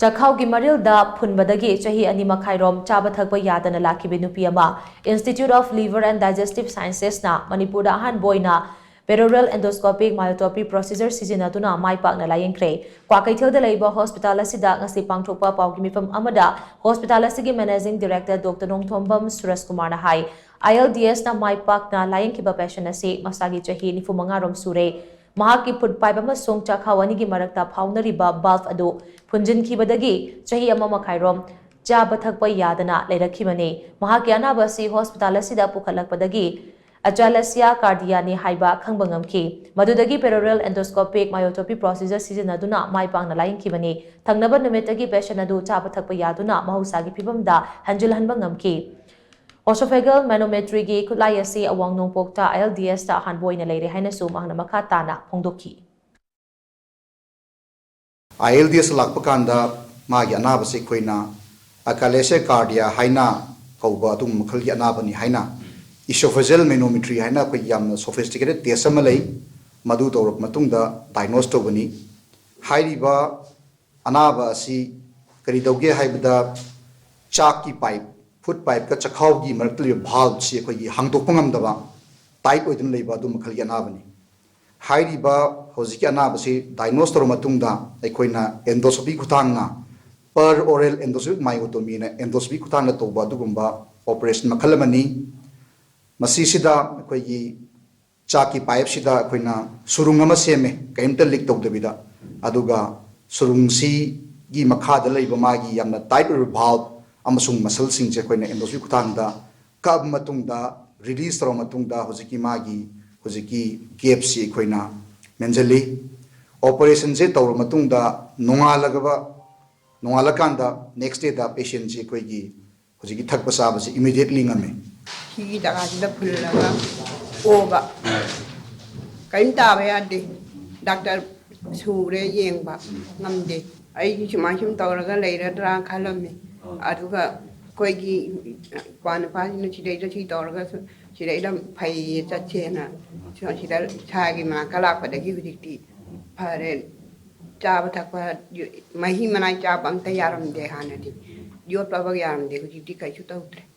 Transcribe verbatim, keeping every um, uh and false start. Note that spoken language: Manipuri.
ꯆꯈꯥꯎꯒꯤ ꯃꯔꯤꯜꯗ ꯐꯨꯟꯕꯗꯒꯤ ꯆꯍꯤ ꯑꯅꯤ ꯃꯈꯥꯏꯔꯣꯝ ꯆꯥꯕ ꯊꯛꯄ ꯌꯥꯗꯅ ꯂꯥꯛꯈꯤꯕ ꯅꯨꯄꯤ ꯑꯃ Institute of Liver and Digestive Sciences ꯅ ꯃꯅꯤꯄꯨꯔꯗ ꯑꯍꯥꯟꯕ ꯑꯣꯏꯅ Perioral Endoscopic Myotopy Procedure ꯁꯤꯖꯤꯟꯅꯗꯨꯅ ꯃꯥꯏ ꯄꯥꯛꯅ ꯂꯥꯌꯦꯡꯈ꯭ꯔꯦ꯫ ꯀ꯭ꯋꯥꯀꯩꯊꯦꯜꯗ ꯂꯩꯕ ꯍꯣꯁꯄꯤꯇꯥꯜ ꯑꯁꯤꯗ ꯉꯁꯤ ꯄꯥꯡꯊꯣꯛꯄ ꯄꯥꯎꯒꯤ ꯃꯤꯐꯝ ꯑꯃꯗ ꯍꯣꯁꯄꯤꯇꯥꯜ ꯑꯁꯤꯒꯤ Managing Director Doctor ꯅꯣꯡꯊꯣꯝꯕꯝ ꯁꯨꯔꯖ ꯀꯨꯃꯥꯔꯅ ꯍꯥꯏ, ILDS ꯅ ꯃꯥꯏ ꯄꯥꯛꯅ ꯂꯥꯌꯦꯡꯈꯤꯕ ꯄꯦꯁꯦꯟ ꯑꯁꯤ ꯃꯁꯥꯒꯤ ꯆꯍꯤ ꯅꯤꯐꯨ ꯃꯉꯥ ꯔꯣꯝ ꯁꯨꯔꯦ꯫ ꯃꯍꯥꯛꯀꯤ ꯐꯨꯗ ꯄꯥꯏꯞ ꯑꯃꯁꯨꯡ ꯆꯥꯛꯈꯥꯎ ꯑꯅꯤꯒꯤ ꯃꯔꯛꯇ ꯐꯥꯎꯅꯔꯤꯕ ꯕꯜꯕ ꯑꯗꯨ ꯐꯨꯟꯖꯤꯟꯈꯤꯕꯗꯒꯤ ꯆꯍꯤ ꯑꯃ ꯃꯈꯥꯏꯔꯣꯝ ꯆꯥꯕ ꯊꯛꯄ ꯌꯥꯗꯅ ꯂꯩꯔꯛꯈꯤꯕꯅꯤ꯫ ꯃꯍꯥꯛꯀꯤ ꯑꯅꯥꯕ ꯑꯁꯤ ꯍꯣꯁꯄꯤꯇꯥꯜ ꯑꯁꯤꯗ ꯄꯨꯈꯠꯂꯛꯄꯗꯒꯤ Achalasia cardiae ꯅꯤ ꯍꯥꯏꯕ ꯈꯪꯕ ꯉꯝꯈꯤ꯫ ꯃꯗꯨꯗꯒꯤ Perioral Endoscopic Myotopy Procedure ꯁꯤꯖꯤꯟꯅꯗꯨꯅ ꯃꯥꯏ ꯄꯥꯛꯅ ꯂꯥꯌꯦꯡꯈꯤꯕꯅꯤ꯫ ꯊꯪꯅꯕ ꯅꯨꯃꯤꯠꯇꯒꯤ ꯄꯦꯁꯦꯟ ꯑꯗꯨ ꯆꯥꯕ ꯊꯛꯄ ꯌꯥꯗꯨꯅ ꯃꯍꯧꯁꯥꯒꯤ ꯐꯤꯕꯝꯗ ꯍꯟꯖꯤꯜꯍꯟꯕ ꯉꯝꯈꯤ꯫ Esophageal manometry ꯒꯤ ꯈꯨꯠꯂꯥꯏ ꯑꯁꯤ ꯑꯋꯥꯡ ꯅꯣꯡꯄꯣꯛꯇ ILDS ꯇ ꯑꯍꯥꯟꯕ ꯑꯣꯏꯅ ꯂꯩꯔꯦ ꯍꯥꯏꯅꯁꯨ ꯃꯍꯥꯛꯅ ꯃꯈꯥ ꯇꯥꯅ ꯐꯣꯡꯗꯣꯛꯈꯤ꯫ ILDS ꯂꯥꯛꯄ ꯀꯥꯟꯗ ꯃꯥꯒꯤ ꯑꯅꯥꯕꯁꯦ ꯑꯩꯈꯣꯏꯅ Achalasia cardiae ꯍꯥꯏꯅ ꯀꯧꯕ ꯑꯗꯨꯒꯨꯝꯕ ꯃꯈꯜꯒꯤ ꯑꯅꯥꯕꯅꯤ ꯍꯥꯏꯅ Esophageal manometry ꯍꯥꯏꯅ ꯑꯩꯈꯣꯏꯒꯤ ꯌꯥꯝꯅ sophisticated test ꯑꯃ ꯂꯩ꯫ ꯃꯗꯨ ꯇꯧꯔꯕ ꯃꯇꯨꯡꯗ diagnose ꯇꯧꯕꯅꯤ꯫ ꯍꯥꯏꯔꯤꯕ ꯑꯅꯥꯕ ꯑꯁꯤ ꯀꯔꯤ ꯇꯧꯒꯦ ꯍꯥꯏꯕꯗ ꯆꯥꯛꯀꯤ ꯄꯥꯏꯞ, ꯐꯨꯗ ꯄꯥꯏꯞꯀ ꯆꯈꯥꯎꯒꯤ ꯃꯔꯛꯇ ꯂꯩꯕ valve ꯁꯤ ꯑꯩꯈꯣꯏꯒꯤ ꯍꯥꯡꯗꯣꯛꯄ ꯉꯝꯗꯕ, tight ꯑꯣꯏꯗꯨꯅ ꯂꯩꯕ ꯑꯗꯨ ꯃꯈꯜꯒꯤ ꯑꯅꯥꯕꯅꯤ꯫ ꯍꯥꯏꯔꯤꯕ ꯍꯧꯖꯤꯛꯀꯤ ꯑꯅꯥꯕꯁꯤ diagnose ꯇꯧꯔꯕ ꯃꯇꯨꯡꯗ ꯑꯩꯈꯣꯏꯅ endoscopy ꯈꯨꯊꯥꯡꯅ, Peroral Endoscopic Myotomy ꯅ endoscopy ꯈꯨꯊꯥꯡꯗ ꯇꯧꯕ ꯑꯗꯨꯒꯨꯝꯕ operation ꯃꯈꯜ ꯑꯃꯅꯤ꯫ ꯃꯁꯤꯁꯤꯗ ꯑꯩꯈꯣꯏꯒꯤ ꯆꯥꯛꯀꯤ ꯄꯥꯏꯞꯁꯤꯗ ꯑꯩꯈꯣꯏꯅ ꯁꯨꯔꯨꯡ ꯑꯃ ꯁꯦꯝꯃꯦ, ꯀꯔꯤꯝꯇ leak ꯇꯧꯗꯕꯤꯗ꯫ ꯑꯗꯨꯒ ꯁꯨꯔꯨꯡꯁꯤꯒꯤ ꯃꯈꯥꯗ ꯂꯩꯕ ꯃꯥꯒꯤ ꯌꯥꯝꯅ tight ꯑꯣꯏꯕ valve ꯑꯃꯁꯨꯡ muscle ꯁꯤꯡꯁꯦ ꯑꯩꯈꯣꯏꯅ endoscopy ꯈꯨꯊꯥꯡꯗ ꯀꯛꯑꯕ ꯃꯇꯨꯡꯗ, release ꯇꯧꯔꯕ ꯃꯇꯨꯡꯗ ꯍꯧꯖꯤꯛꯀꯤ ꯃꯥꯒꯤ ꯍꯧꯖꯤꯛꯀꯤ gap ꯁꯤ ꯑꯩꯈꯣꯏꯅ ꯃꯦꯟꯁꯤꯜꯂꯤ꯫ Operation ꯁꯦ ꯇꯧꯔꯕ ꯃꯇꯨꯡꯗ ꯅꯣꯡꯉꯥꯜꯂꯒꯕ, ꯅꯣꯡꯉꯥꯜꯂꯀꯥꯟꯗ next day ꯗ patient ꯁꯤ ꯑꯩꯈꯣꯏꯒꯤ ꯍꯧꯖꯤꯛꯀꯤ ꯊꯛꯄ ꯆꯥꯕꯁꯤ immediately ꯉꯝꯃꯤ꯫ ꯁꯤꯒꯤ ꯖꯒꯥꯁꯤꯗ ꯐꯨꯜꯂꯒ ꯑꯣꯕ, ꯀꯔꯤꯝ ꯇꯥꯕ ꯌꯥꯗꯦ꯫ ꯗꯥꯛꯇꯔ ꯁꯨꯔꯦ ꯌꯦꯡꯕ, ꯉꯝꯗꯦ꯫ ꯑꯩꯗꯤ ꯁꯨꯃꯥꯏ ꯁꯨꯝ ꯇꯧꯔꯒ ꯂꯩꯔꯗ꯭ꯔꯥ ꯈꯜꯂꯝꯃꯤ꯫ ꯑꯗꯨꯒ ꯑꯩꯈꯣꯏꯒꯤ ꯏꯄ꯭ꯋꯥ ꯅꯨꯄꯥꯁꯤꯅ ꯁꯤꯗꯩꯗ ꯁꯤ ꯇꯧꯔꯒꯁꯨ ꯁꯤꯗꯩꯗ ꯐꯩꯌꯦ, ꯆꯠꯁꯦꯅ ꯁꯤꯗ ꯏꯁꯥꯒꯤ ꯃꯅꯥꯛꯇ ꯂꯥꯛꯄꯗꯒꯤ ꯍꯧꯖꯤꯛꯇꯤ ꯐꯔꯦ꯫ ꯆꯥꯕ ꯊꯛꯄ, ꯃꯍꯤ ꯃꯅꯥꯏ ꯆꯥꯕ ꯑꯝꯇ ꯌꯥꯔꯝꯗꯦ ꯍꯥꯟꯅꯗꯤ꯫ ꯌꯣꯠ ꯄꯥꯕ ꯌꯥꯔꯝꯗꯦ, ꯍꯧꯖꯤꯛꯇꯤ ꯀꯩꯁꯨ ꯇꯧꯗ꯭ꯔꯦ꯫